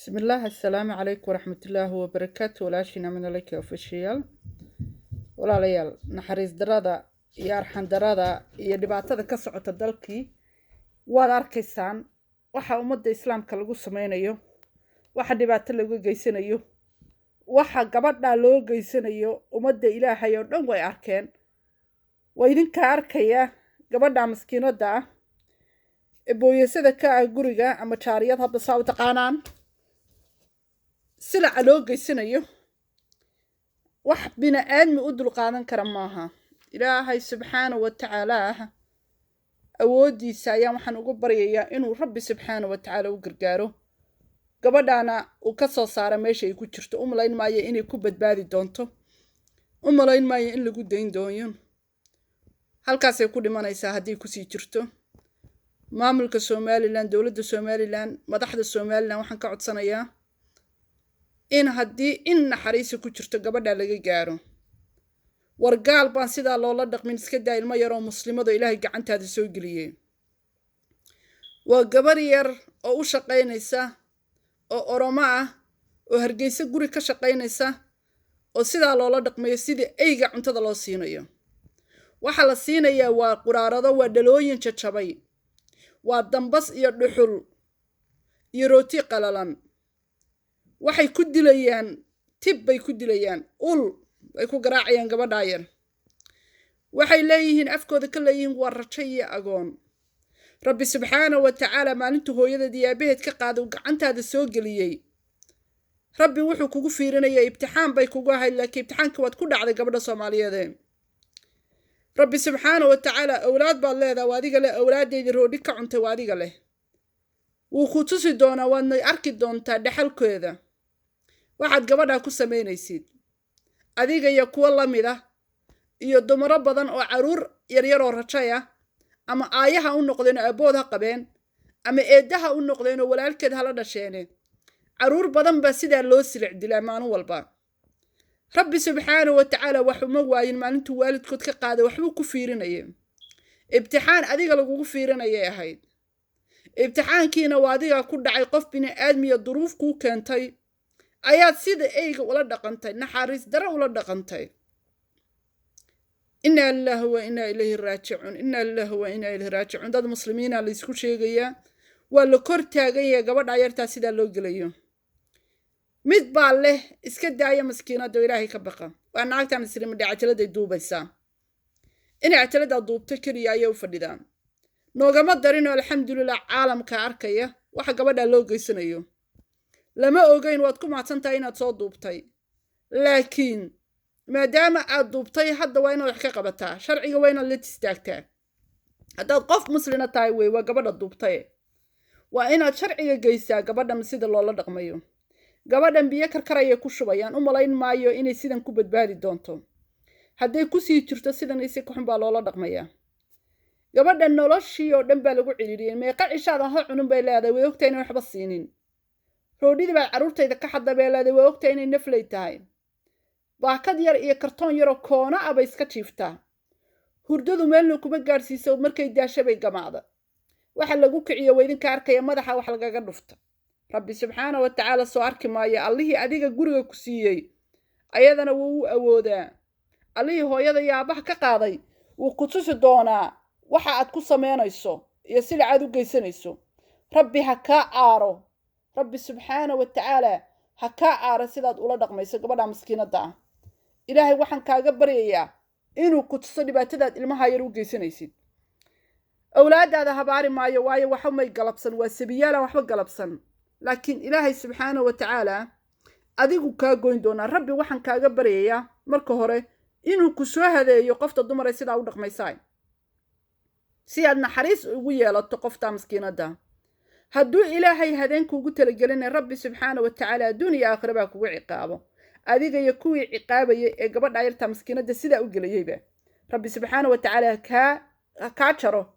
Bismillaah, assalaamu calaykum waraxmatullaahi wabarakaatu. Walaashiina Minalaki Official. Walaalayaal, naxariis darada iyo arxan darada iyo dhibaatada ka socota dalkii waad arkaysaan. Waxa ummadda islaamka lagu sameynayo, waxa dhibaato lagu geysanayo, waxa gabadha loo geysanayo, ummadda Ilaahay oo dhan way arkeen. Waa idinka arkaya gabadha maskiinada ah ee booyasada ka ah guriga ama jaariyad hadda saa u taqaanaan, silaca loo geysanayo. Wax bini aadmi u dulqaadan kara maaha. Ilaahay subxaana wa tacaala awooddiisa ayaan waxaan ugu baryayaa inuu Rabbi subxaana wa tacaala u gargaaro gabadhaana, uu ka soo saaro meesha ay ku jirto. U malayn maayo inay ku badbaadi doonto, u malayn maayo in lagu dayn doono. Halkaasay ku dhimanaysaa haddii kusii jirto. Maamulka Somaliland, dowladda Somaliland, madaxda Somaliland waxaan ka codsanayaa in haddii in naxariisi ku jirto gabadha laga gaaro. War gaal baan sidaa loola dhaqmin, iska daa ilmo yaroo muslimado Ilaahay gacantaada soo geliyey. Waa gabar yar oo u shaqaynaysa oo Oromo ah oo Hargeysa guri ka shaqaynaysa oo sidaa loola dhaqmayo, sidii eyga cuntada loo siinayo. Waxaa la siinayaa waa quraarado, waa dhalooyin jajabay, waa dambas iyo dhuxul iyo rooti qalalan. Waxay ku dilayaan tib bay ku dilayaan, ul bay ku garaacayaan gabadhaa yar. Waxay leeyihiin, afkooda ka leeyihiin, waa rajo iyo agoon. Rabbi subxaana wa tacaala maalintuu hooyadeed iyo aabaheed ka qaaday uu gacantaada soo geliyey, Rabbi wuxuu kugu fiirinaya ibtixaan bay kugu ahayd, laakiin ibtixaanka waad ku dhacday. Gabadha Soomaaliyeede, Rabbi subxaana wa tacaala, awlaad baad leedaha, waa adiga leh awlaaddeydii roodhi ka cuntay, waa adiga leh. Wuu ku tusi doonaa, waadna arki doontaa dhexalkeeda waxaad gabadhaa ku samaynaysid, adiga iyo kuwo la mid ah iyo dumaro badan oo caruur yaryaroo rajay ah, ama aayaha u noqdeen oo abbood ha qabeen, ama eeddaha u noqdeen oo walaalkeed hala dhasheene. Caruur badan baa sidaa loo silic dilaa maalin walba. Rabbi subxaana wa tacaala wax uma waayin. Maalintuu waalidkood ka qaaday waxbuu ku fiirinaya, ibtixaan adiga lagugu fiirinayay ahayd. Ibtixaankiina waa adigaa ku dhacay. Qof bini aadmiya duruuf kuu keentay ayaad sida eyga ula dhaqantay, naxariis dare ula dhaqantay. Inaa lilaahi wa inaa ilayhi raajicuun, inaa lilaahi wa inaa ilayhi raajicuun. Dad muslimiina laysku sheegayaa, waa la kor taagan yahay gabadha yartaa sidaa loo gelayo. Mid baa leh, iska daaya maskiinada oo Ilaahay ka baqa. Waa naagtaan isrimadhe, cajaladay duubaysaa. Inay cajaladaa duubto keliya ayay u fadhidaan, noogama darinoo. Alxamdulilah, caalamka arkaya waxa gabadhaa loo geysanayo. Lama ogeyn. Waad ku mahadsan tahay inaad soo duubtay, laakiin maadaama aad duubtay, hadda waa inaad wax ka qabataa. Sharciga waa inaad la istaagtaa haddaad qof muslina tahay. Wey waa gabadha duubtaye, waa inaad sharciga geysaa gabadhan sida loola dhaqmayo. Gabadhan biyo karkarayay ku shubayaan. U malayn maayo inay sidan ku badbaadi doonto. Hadday kusii jirto sidan isi kaxun baa loola dhaqmayaa gabadhan. Noloshii oo dhan baa lagu ciriiriyey. Meeqa cishaad ha cunun bay leedahay. Way ogtahay inay waxba siinin. Roodhidii baad carruurtayda ka xadda bay leedahay. Way ogtahay inay nafley tahay. Baakad yar iyo kartoon yaroo koona ah bay iska jiiftaa. Hurdadu meelna kuma gaadhsiiso. Markay daasha bay gamaacda. Waxa lagu kiciyo waa idinka arkaya, madaxa wax lagaga dhufta. Rabbi subxaana wa tacaala soo arki maayo. Allihii adiga guriga ku siiyey ayadana wuu u awoodaa. Allihii hooyada iyo aabbaha ka qaaday wuu ku tusi doonaa waxa aad ku samaynayso iyo sida aad u geysanayso. Rabbi ha kaa aaro, Rabbi subxaana wa tacaala ha kaa aaro sidaad ula dhaqmayso gabadha maskiinadda ah. Ilaahay waxaan kaaga baryayaa inuu ku tuso dhibaatadaad ilmaha yar u geysanaysid. Awlaadaada habaari maayo, waayo waxba may galabsan, waa sabiyaalan waxba galabsan, laakiin Ilaahay subxaana wa tacaala adigu kaa goyn doonaa. Rabbi waxaan kaaga baryayaa marka hore inuu ku soo hadeeyo qofta dumar ee sidaa u dhaqmaysaa, si aad naxariis ugu yeelato qofta maskiinadda. Hadduu Ilaahay hadeenkuugu talagelinay, Rabbi subxaana wa tacaala adduun iyo aakhira baa kugu ciqaabo, adiga iyo kuwii ciqaabayay ee gabadha yarta maskiinadda sidaa u gelayeyba. Rabbi subxaana wa tacaala kaa jaro.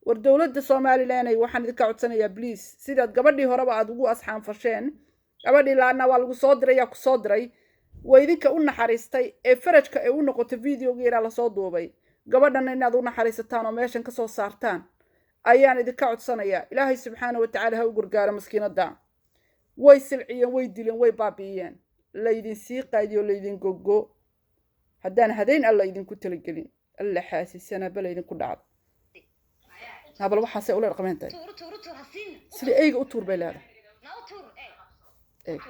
War dowladda Somaliland, waxaan idinka codsanayaa, please, sidaad gabadhii horeba aad ugu asxaanfasheen gabadhii laana waa lagu soo diray, yaa ku soo diray, waa idinka u naxariistay ee farajka ee u noqotay videoga yaraa lasoo duubay. Gabadhana inaad u naxariisataan oo meeshan kasoo saartaan ayaan idinka codsanayaa. Ilaahay subxaana wa tacaala ha u gargaaro maskiinadda. Way silciyeen, way dileen, way baabi'iyeen. Laydin sii qaadiyo, laydin gogo haddaan hadayn Alla idinku talagelin. Alla xaasisana bala idinku dhacdo. Habal waxaasay ula dhaqmeen tahay. Sida eyga u tuur bay leedahay. Eeg,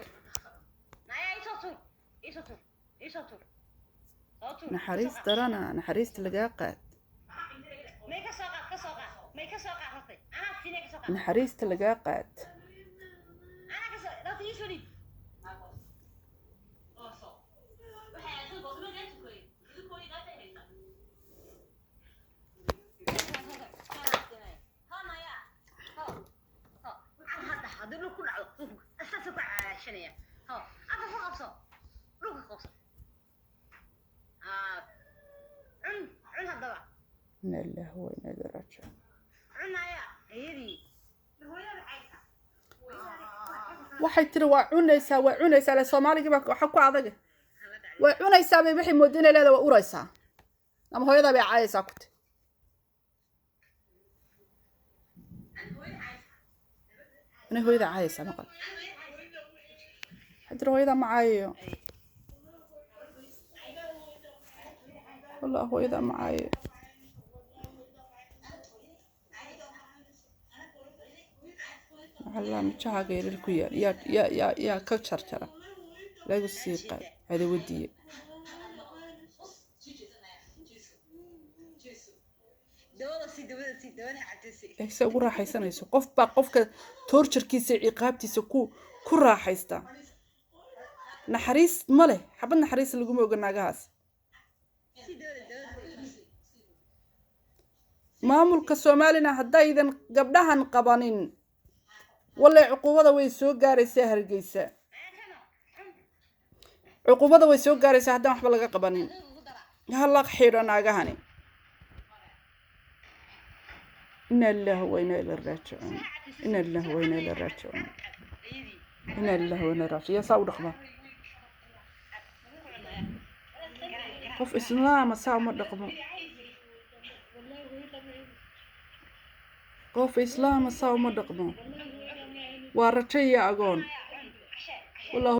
naxariis darana, naxariista lagaa qaad, naxariista lagaa qaad. Ina lillahi wa inaa ilaihi raajicuun. Waxay tiri waa cunaysaa, waa cunaysaa. Le Soomaaligii baa waxa ku adag. Way cunaysaa bay, waxay moodda inay leedahay waa uraysaa ama hooyadaa bay caayaysaa ku ti. Inay hooyadaa caayaysaa maqal. Waxay tiri hooyadaa ma caayayo, wallah hooyadaa ma caayayo. Macallaa mijahaaga yaryar ku yaal yaa yaa yaa yaa ka jarjara lagu sii qaad cadawadiye. Se ugu raaxaysanayso qof baa qofka toorjarkiisa, ciqaabtiisa ku raaxaysta. Naxariis ma leh, xabad naxariis laguma oga naagahaas. Maamulka Soomaalina haddaydan gabdhahan qabanin, walle cuquubada way soo gaaraysaa Hargeysa, cuquubada way soo gaaraysaa haddaan waxba laga qabanin. Hala xidho naagahani. Ina lillahi wa inaa ilaihi raajicuun, ina lillahi wa inaa ilaihi raajicuun, ina lillahi wa inaa raajicuun. Yaa saa u dhaqma? Qof islaama saa uma dhaqmo, qof islaama saa uma dhaqmo. Waa rajo iyo agoon wallah.